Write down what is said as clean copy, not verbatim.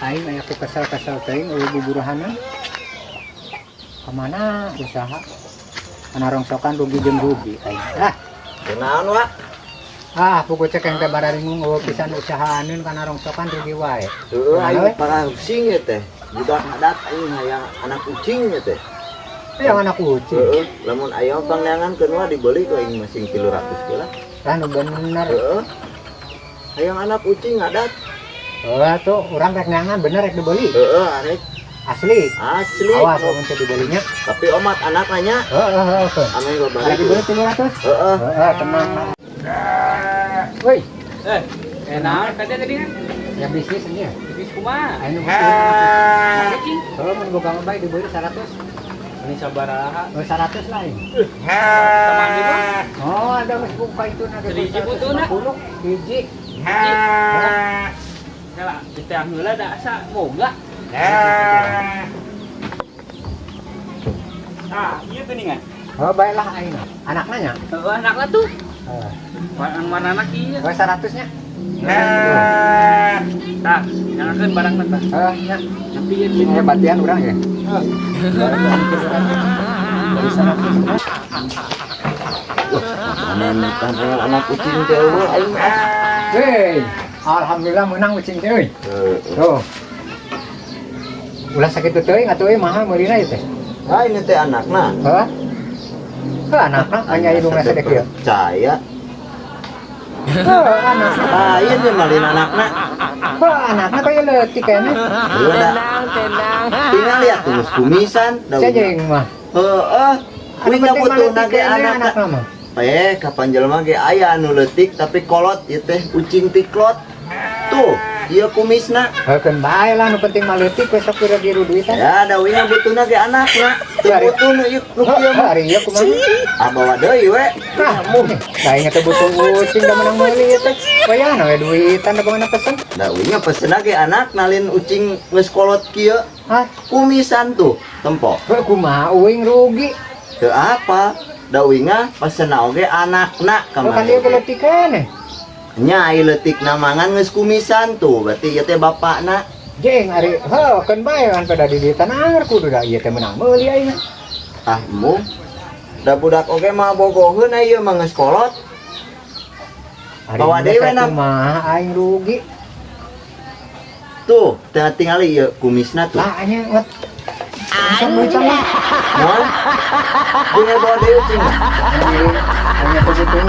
Aing aya ku kesel-kesel teuing euweuh buburuhanan. Kamana usaha? Kana rongsokan rugi jeung rugi aing. Ah, Kunaon, Wak? Ah, puguh cek yang teh bararingung euweuh pisan usahaaneun kana rongsokan rugi wae. Heueuh, Kunaon aing we? Parasing ye teh. Budak ngadat aing hayang anak ucing ye teh. Yang anak ucing. Heeh, lamun aya pangneangankeun wa, dibeli ku aing masing 300 ge lah. Lah, nu bener. Heeh. Hayang anak ucing ngadat. Heuh tuh, urang rek neangan, bener rek dibeli? Heeh, arek. Asli. Asli. Awas lamun teu dibelinya. Tapi omat anak nanya. Heeh heeh heeh. Ame babari. Arek dibeli 300? Heeh. Heeh, tenang. Woi, Eh, naon tadi tadi kan? Ya bisnis ini ya. Bisnis kumaha? Ayo butuh. Kucing. Kalau mun boga mah bae dibeli 100. Ini sabaraha? Oh, 100 lah ini. Teman juga. Oh, ada geus buka itu na. Hiji butuhna. 150 hiji. Kala kita heula da asa boga. Ah, iya geuningan. Oh, baiklah aing. Anaknya nya? Heeh, anakna tuh. Heeh. Warna anak ieu. Oh, 100 nya. Tah, nyalakeun barangna tah. Heeh, nya. Tapi ieu duit. Ini batian urang ya. Dari 100. Mana hayang anak ucing teh euweuh aing ah. Hei, alhamdulillah menang ucing teh euy. Heeh. Tuh. Ulah sakitu teuing atuh euy, mahal meulina ieu teh. Ah, ini teh anakna. Hah? Heuh, anakna hanya hidungna sedek ieu. Percaya. Heuh, anakna. Ah, iya dia malin anakna. Heuh, anakna kaya leutik kayaknya. Heueuh da. Tinggal lihat tuh geus kumisan. Da. Cejeng mah. Heeh. Anu Uing penting mah butuhna leutik ge keneh anakna. anakna mah. Eh, kapan jelema ge aya anu leutik tapi kolot, ieu teh ucing tiklot. Tuh, ieu kumisna. Heuh, keun bae lah, nu penting mah leutik we sok pira diruduitan. Ya, da uing butuhna ge anakna. Teu butuh nu ieu nu kieu mah. Hari ieu kumaha? Ah, bawa deui we. Ah, da aing teh butuh ucing da menang meuli ieu teh. Bayana we duitan da bagaimana pesen. Da uing pesen ge anak nalin ucing geus kolot kieu. Hah? Kumisan tuh, tempo. Heuh, kumaha uing rugi? Teu apa? Da uing pesenna oge anakna Heuh, kan ieu kamari. leutik keneh. Nya ai leutikna mangan geus kumisan tuh, berarti ieu teh bapakna. Jeng ari heuh keun bae kan pada di duitan anger kudu da ieu teh menang meuli aing. Ah, embung. Da budak oge mah bogoheun ieu mah geus kolot. Ari Bawa geus deui we, Nak. Kumaha aing rugi? Tuh, teu tingali ieu kumisna tuh. Lah nya nget. Sok duitan lah. Moal. Tinggal bawa deui ucing. Hanya butuh ucing.